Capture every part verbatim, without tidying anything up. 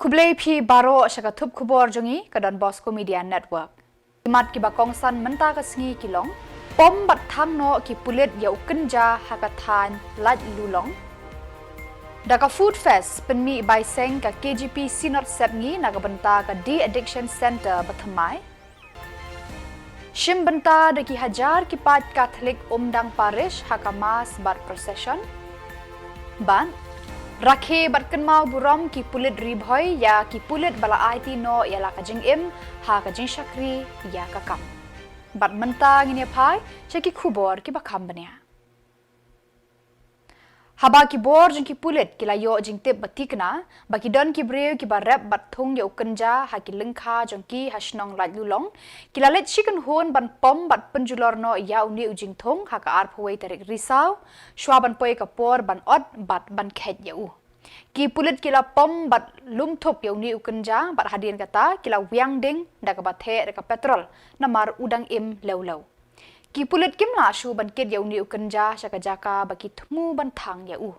Khublei phi baroh sha ka thup khubor jong ngi ka Don Bosco Media Network. Ki mat kiba kongsan mynta ka sngi ki long: pom bad thang noh ki pulit ïa u kynja ha ka thaiñ Laitlulong. Da ka Food Fest, pynmih bai seng ka K J P Synod Sepngi na ka bynta ka De-Addiction Centre bathymmai. Shim bynta da ki hajar ki paid Katholik Umdang Parish ha ka Mass bad Procession. Bad rakhe bad kynmaw burom ki pulit Ri Bhoi ïa ki pulit ba la aiti noh ïa la ka jingim ha ka jingshakri ïa ka kam. Bad mynta ngin ïa phai sha ki khubor kiba kham bniah. Haba ki bor jong ki pulit ki la ïoh jingtip ba thikna ba ki don ki briew kiba rep bad thung ïa u kynja ha ki lyngkha jong ki ha shnong Laitlulong, ki la leit shi kynhun ban pom bad pynjulor noh ïa une u jingthung ha ka arphew wei tarik Risaw, shwa ban poi ka por ban ot bad ban kheit ïa u. Ki pulit ki la pom bad lum thup ïa une u kynja bad hadien kata ki la wiang ding da kaba theh da ka petrol namar u dang im lew lew. Ki pulit kim lah shuh ban kit ïa une u kynja sha ka jaka ba ki thmu ban thang ïa u.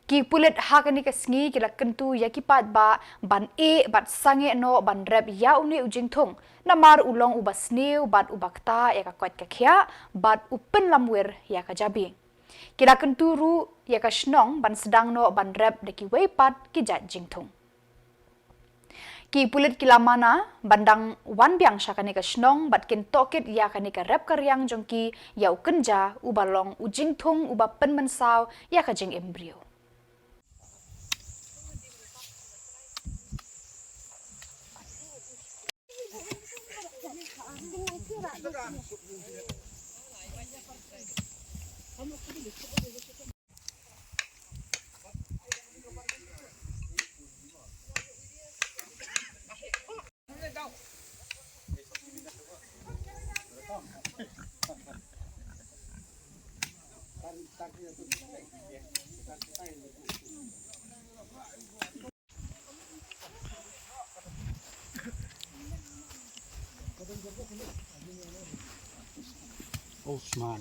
Ki pulit ha kane ka sngi ki la kyntu ïa ki paidbah ban ïeh bad sangeh noh ban rep ïa une u jingthung namar u long uba sniew bad uba ktah ïa ka koit ka khiah bad u pynlamwir ïa ka jabieng. Ki la kyntu ruh ïa ka shnong ban sdang noh ban rep da kiwei pat ki jait jingthung. Ki pulit ki la mana ban dang wan biang sha kane ka shnong bad kin tohkit ïa kane ka rep ka riang jong ki ïa u kynja uba long u jingthung uba pynmynsaw ïa ka jingim briew. Oh, smart.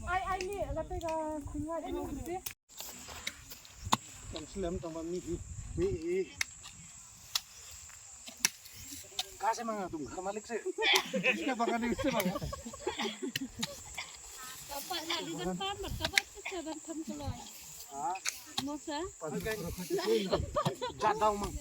Ai, ai, ni, la pega, kunya, ni, ni. Tang slem, tang ba mi hi, mi hi. Ka se manga tung, ka malik se. Ka baka ni se manga. Ka pa na di ban pa, mat ka ba se ban tham ko lai. Ha? Mo sa? Jadau mang.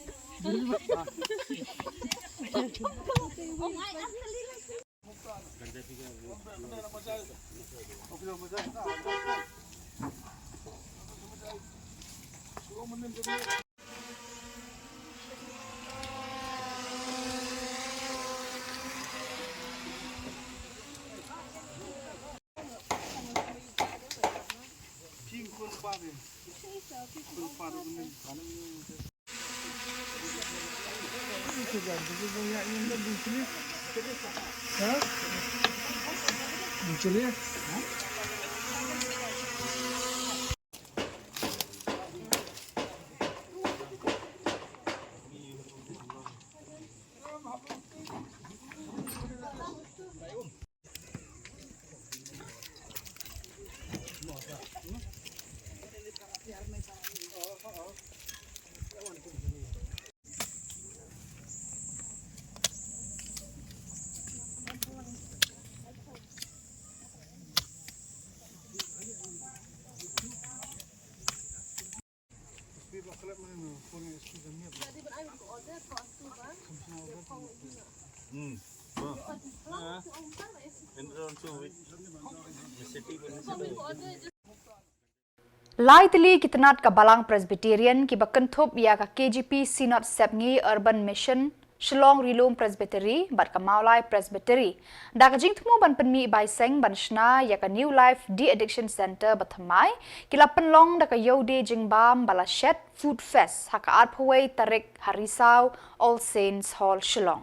Lai tylli ki tnat ka Balang Presbyterian kiba kynthup ïa ka K G P Synod Sepngi Urban Mission, Shillong Rilum Presbytery bad ka Mawlai Presbytery, da ka jingthmu ban pynmih bai seng ban shna ïa ka New Life De-Addiction Centre bathymmai, ki la pynlong da ka ïew die jingbam ba la shet Food Fest ha ka arphew wei tarik ha Risaw, All Saints Hall, Shillong.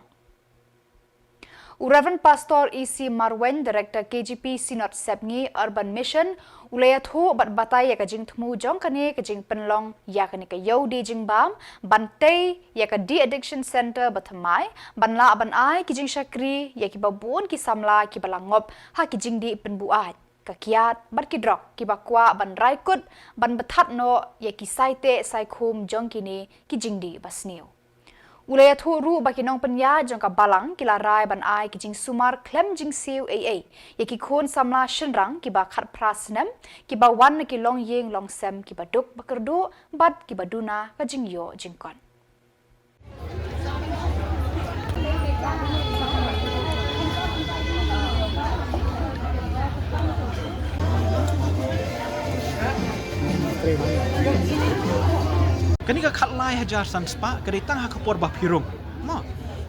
U Reverend Pastor E C Marwein, Director K G P Synod Sepngi Urban Mission, u la ïathuh bad batai ïa ka jingthmu jong kane ka jingpynlong ïa kane ka ïew die jingbam ban tei ïa ka De-Addiction Centre bathymmai, ban lah ban ai ki jingshakri ïa kiba bun ki samla kiba la ngop ha ki jingdih pynbuaid, ka kiad bad ki drok, kiba kwah ban rai kut ban bthat noh ïa ki saiteh saikhum jong kine ki jingdih basniew. U la ïathuh ruh ba ki nongpynïaid jong ka Balang ki la rai ban ai ki jingsumar khlem jingsiew ei ei ïa ki khun samla shynrang kiba khatphra snem, kiba wan na ki longïing longsem kiba duk ba kyrduh bad kiba duna ka jingïoh jingkot. Kane ka khatlai hajar san spah ka dei tang ha ka por ba phi rung. Mo.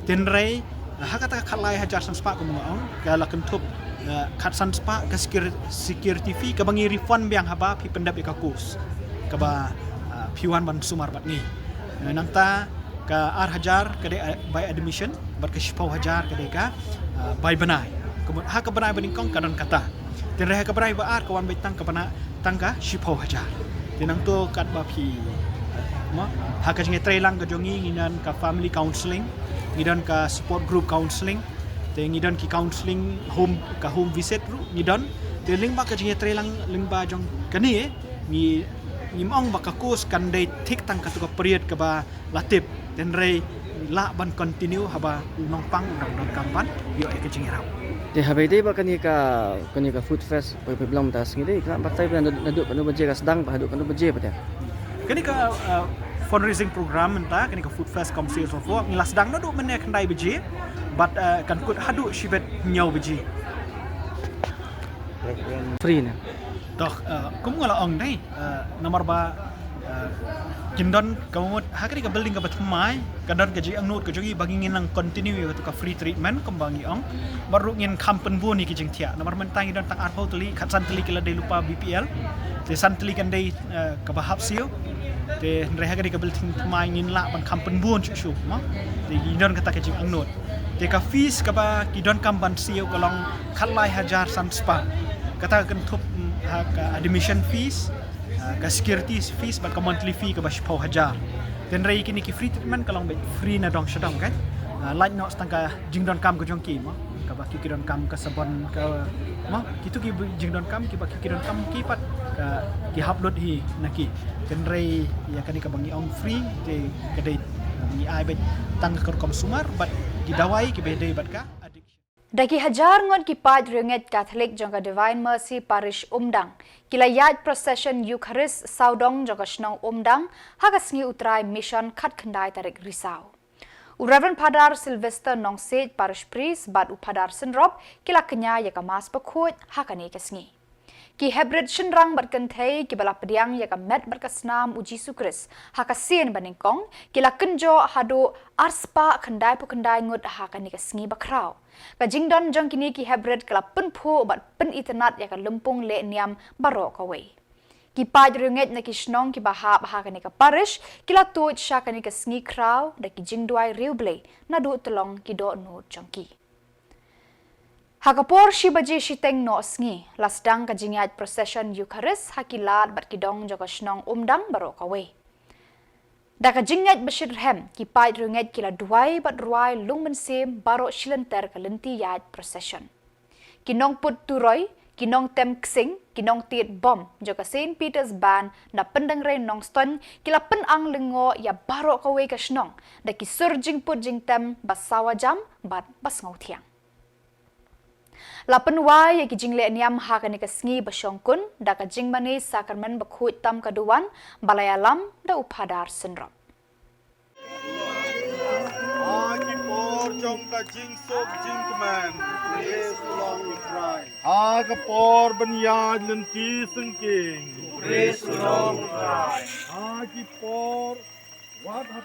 Tynrai ha kata ka khatlai hajar san spah, kum nga ong, ka la kynthup, eh, khatsan spah ka secur-, security fee kaba ngi refund biang haba phi pyndep ïa ka course kaba, eh, phi wan ban sumar bad ngi. Eh, nangta ka ar hajar ka dei, eh, by admission, bad ka shiphew hajar ka dei ka, eh, by bnai. Kumut ha ka bnai ba nyngkong ka don kata. Tynrai ha ka bnai ba ar ka wan beit tang ka bnai, tang ka shiphew hajar. Te nangto katba phi, eh, mo, ha ka jingïatreilang ka jong ngi, ngi don ka family counselling, ngi don ka support group counselling, te ngi don ki counselling home, ka home visit ruh ngi don. Te lyngba ka jingïatreilang lyngba jong kane, eh, ngi, ngim ong ba ka course kan dei thik tang katto ka period kaba la tip, tynrai lah ban continue haba u nongpang u dang donkam ban ïoh ïa ka jingïarap. Te haba ïadei bad kane ka, kane ka Food Fest, phi, phi pynlong mynta ka sngi, dei ka batai ba naduh, naduh katno baje ka sdang bad haduh katno baje pat? Kane ka, uh, fundraising program mynta, kane ka Food Fest cum C S O four, ngi la sdang naduh mynne khyndai baje bad, uh, kan kut haduh shibit hynñiew baje. Free ne? Toh, uh, kum nga la ong dei, uh, namar ba, uh, kin don ka mut ha kane ka building kaba thymmai, ka don ka jingangnud ka jong ngi ba ngin nang continue ïa ka free treatment kumba ngi ong. Bad ruh ngin kham pynbun ïa ki jingthiah. Namar mynta ngi don tang arphew tylli, khatsan tylli ki la dei lypa B P L. Te san tylli kan dei, eh, kaba hap siew. Te hynrei ha kane ka building thymmai ngin lah ban kham pynbun shuh shuh, mo. Te ngi don kata ka jingangnud. Te ka fees kaba ki donkam ban siew ka long khatlai hajar san spah. Kata ka kynthup, mm, ha ka admission fees, ah, ka security fees bad ka monthly fee kaba shiphew hajar. Tynrai kine ki free treatment ka long beit free na dong sha dong, kan. Ah, lait noh tang ka jingdonkam ka jong ki, mo. Kaba ki, ki donkam ka sabon ka, mo. Kitu ki bu-, jingdonkam kiba ki, ki donkam ki pat ka, ki hap lut hi na ki. Tynrai ïa kane kaba ngi ong free, te ka dei ngi ai beit tang ka rukom sumar bad ki dawai kiba dei bad ka addiction. Da ki hajar ngut ki paid riewngeit Katholik jong ka Divine Mercy Parish Umdang ki la ïaid procession Eucharist sawdong jong ka shnong Umdang ha ka sngi U Trai Mission khatkhyndai tarik Risaw. U Reverend Phadar Sylvester Nongsiej, Parish Priest, bad u Phadar Synrop ki la kñia ïa ka Mass bakhuid ha kane ka sngi. Ki heprit shynrang bad kynthei kiba la pdiang ïa ka met bad ka snam U Jisu Khrist ha ka sien ba nyngkong ki la kynjoh haduh arspah khyndaiphew khyndai ngut ha kane ka sngi bakhraw. Ka jingdon jong kine ki heprit ka la pynphuh bad pynitynnad ïa ka lympung leh niam baroh kawei. Ki paid riewngeit na ki shnong kiba hap ha kane ka parish ki la tuid sha kane ka sngi khraw da ki jingduwai riewblei naduh tyllong ki dohnud jong ki. Ha ka por shi baje shiteng noh sngi la sdang ka jingïaid procession Eucharist ha ki lad bad ki dong jong ka shnong Umdang baroh kawei. Da ka jingngeit ba shit rhem, ki paid riewngeit ki la duwai bad rwai lung mynsiem baroh shilynter ka lynti ïaid procession. Ki nongput turoi, ki nongtem ksing, ki nongtied bom jong ka Saint Peter's Band na Pyndengrei Nongstoiñ ki la pynang lyngngoh ïa baroh kawei ka shnong da ki sur jingput jingtem ba sawa jam bad ba sngewthiang. La pynwai ïa ki jingleh niam ha kane ka sngi ba shongkun da ka jingmane sakramen bakhuid tam ka duwan ba la ïalam da u Phadar Synrop. Ha ki por jong ka jingsuk jingkmen. Praise the Lord, we cry. Ha ka por ban ïaid lynti syngkien. Praise the Lord, we cry. Ha ki por wat ha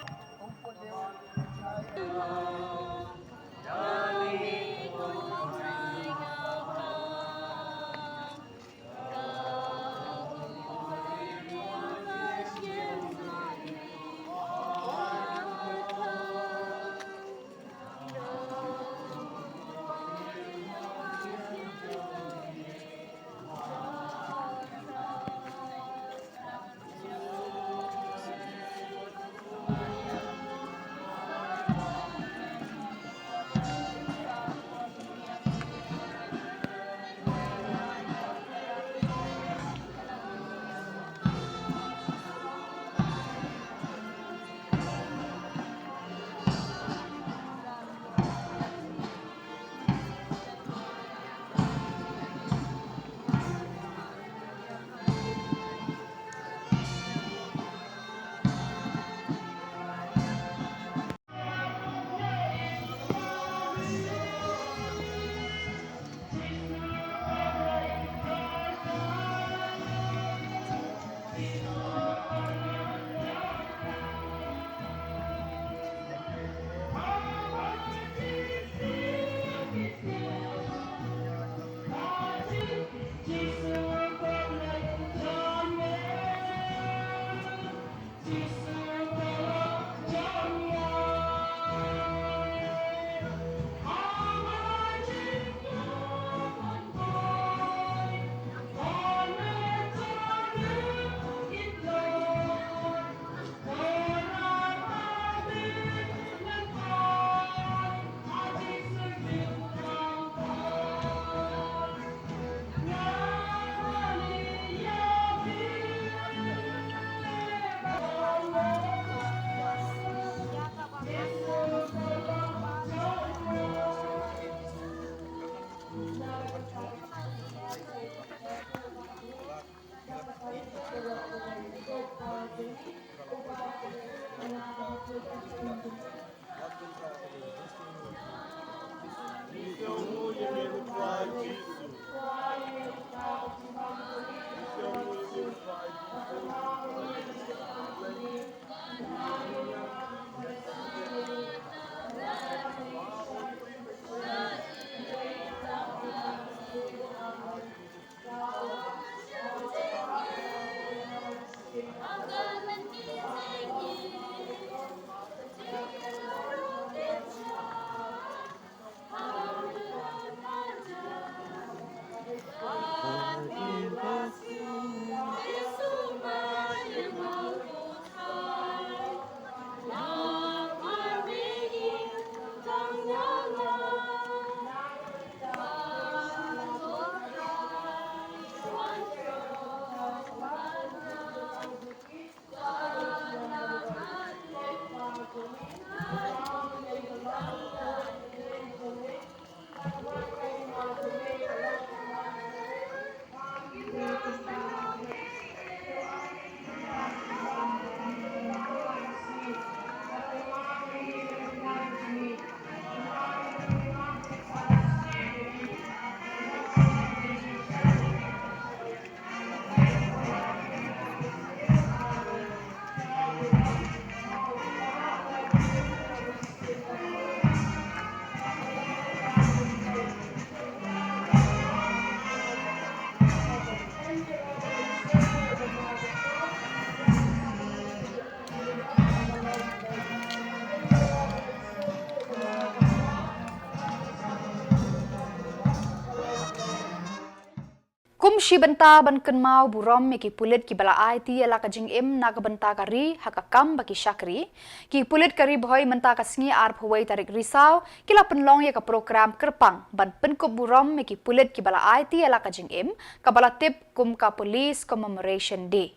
Kum shi bynta ban kynmaw burom ïa ki pulit kiba la aiti ïa la ka jingim na ka bynta ka ri ha ka kam ba ki shakri, ki pulit ka Ri Bhoi mynta ka sngi arphew wei tarik Risaw ki la pynlong ïa ka prokram kyrpang ban pynkup burom ïa ki pulit kiba la aiti ïa la ka jingim, kaba la tip kum ka Police Commemoration Day.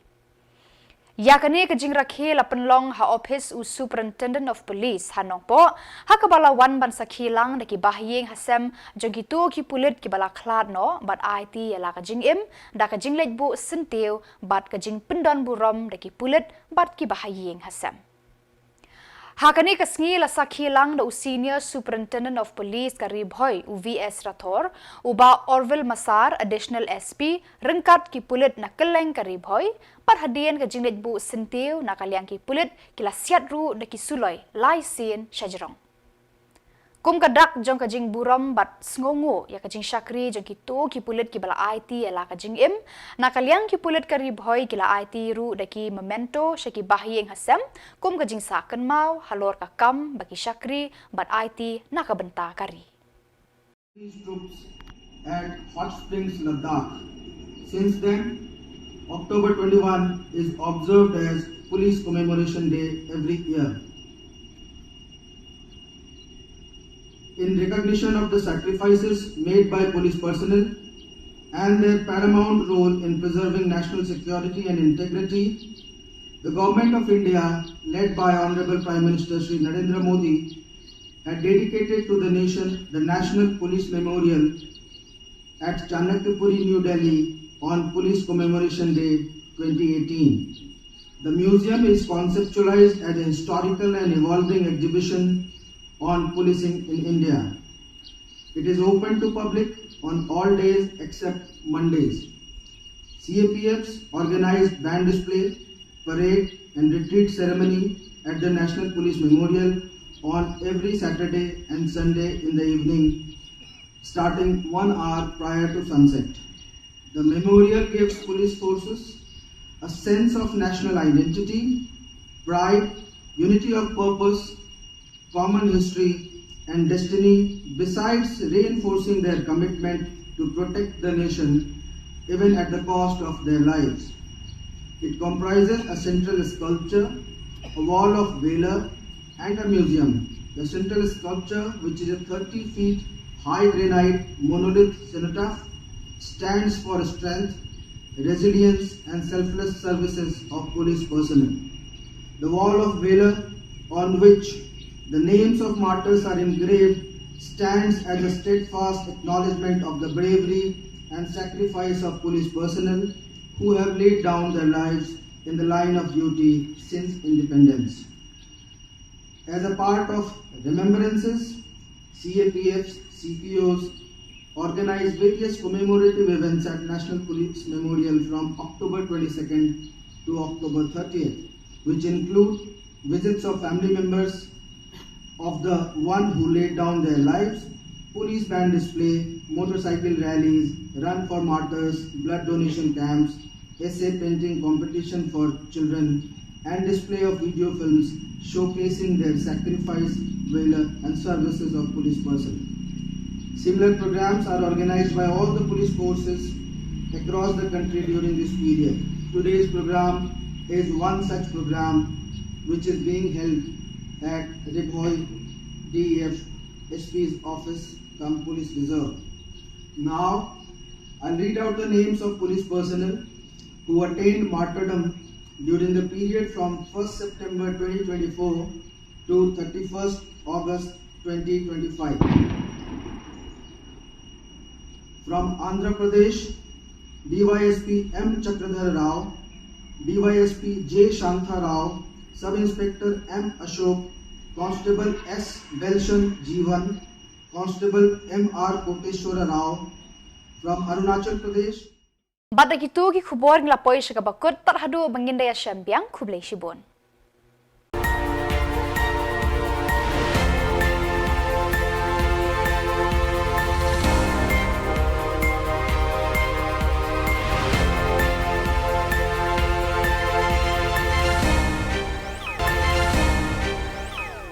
Ïa kane ka jingrakhe la pynlong ha ophis u Superintendent of Police ha Nongpoh, ha kaba la wan ban sakhi lang da ki bahaïing hasem jong kito ki pulit kiba la khlad noh bad aiti ïa la ka jingim da ka jingleit buh syntiew bad ka jingpyndon burom da ki pulit bad ki bahaïing hasem. Ha kane ka sngi la sakhi lang da u Senior Superintendent of Police ka Ri Bhoi, u V S Rathore, u Bah Orville Massar, Additional S P, ryngkat ki pulit na kylleng ka Ri Bhoi, bad hadien ka jingleit buh syntiew na ka liang ki pulit ki la siat ruh da ki suloi lai sien shajrong. Kum ka dak jong ka jingburom bad sngewnguh ïa ka jingshakri jong kito ki pulit kiba la aiti ïa la ka jingim, na ka liang ki pulit ka Ri Bhoi ki la aiti ruh da ki memento sha ki bahaïing hasem, kum ka jingsah kynmaw halor ka kam ba ki shakri bad aiti na ka bynta ka ri. These troops at Hot Springs, Ladakh. Since then, October twenty-one is observed as Police Commemoration Day every year. In recognition of the sacrifices made by police personnel and their paramount role in preserving national security and integrity, the Government of India, led by Honorable Prime Minister Shri Narendra Modi, had dedicated to the nation the National Police Memorial at Chanakyapuri, New Delhi, on Police Commemoration Day twenty eighteen. The museum is conceptualized as a historical and evolving exhibition on policing in India. It is open to public on all days except Mondays. C A P Fs organized band display, parade, and retreat ceremony at the National Police Memorial on every Saturday and Sunday in the evening, starting one hour prior to sunset. The memorial gives police forces a sense of national identity, pride, unity of purpose, common history, and destiny, besides reinforcing their commitment to protect the nation, even at the cost of their lives. It comprises a central sculpture, a wall of valor, and a museum. The central sculpture, which is a thirty feet high granite monolith cenotaph, stands for strength, resilience, and selfless services of police personnel. The wall of valor, on which the names of martyrs are engraved, stands as a steadfast acknowledgement of the bravery and sacrifice of police personnel who have laid down their lives in the line of duty since independence. As a part of remembrances, C A P Fs, C P Os organize various commemorative events at National Police Memorial from October twenty-second to October thirtieth, which include visits of family members of the one who laid down their lives, police band display, motorcycle rallies, run for martyrs, blood donation camps, essay painting competition for children, and display of video films showcasing their sacrifice, valor, and services of police personnel. Similar programs are organized by all the police forces across the country during this period. Today's program is one such program which is being held at Ri Bhoi D E F S P's office cum police reserve. Now, I'll read out the names of police personnel who attained martyrdom during the period from first September twenty twenty-four to thirty-first August twenty twenty-five. From Andhra Pradesh, D Y S P M Chakradhar Rao, D Y S P J Shantha Rao, Sub Inspector M Ashok, Constable S Belshan Jeevan, Constable M R Koteshwara Rao. From Arunachal Pradesh. Bad da kito ki khubor ngi la poi sha kaba kut, tad haduh ba ngin da ïashem biang, khublei shibun.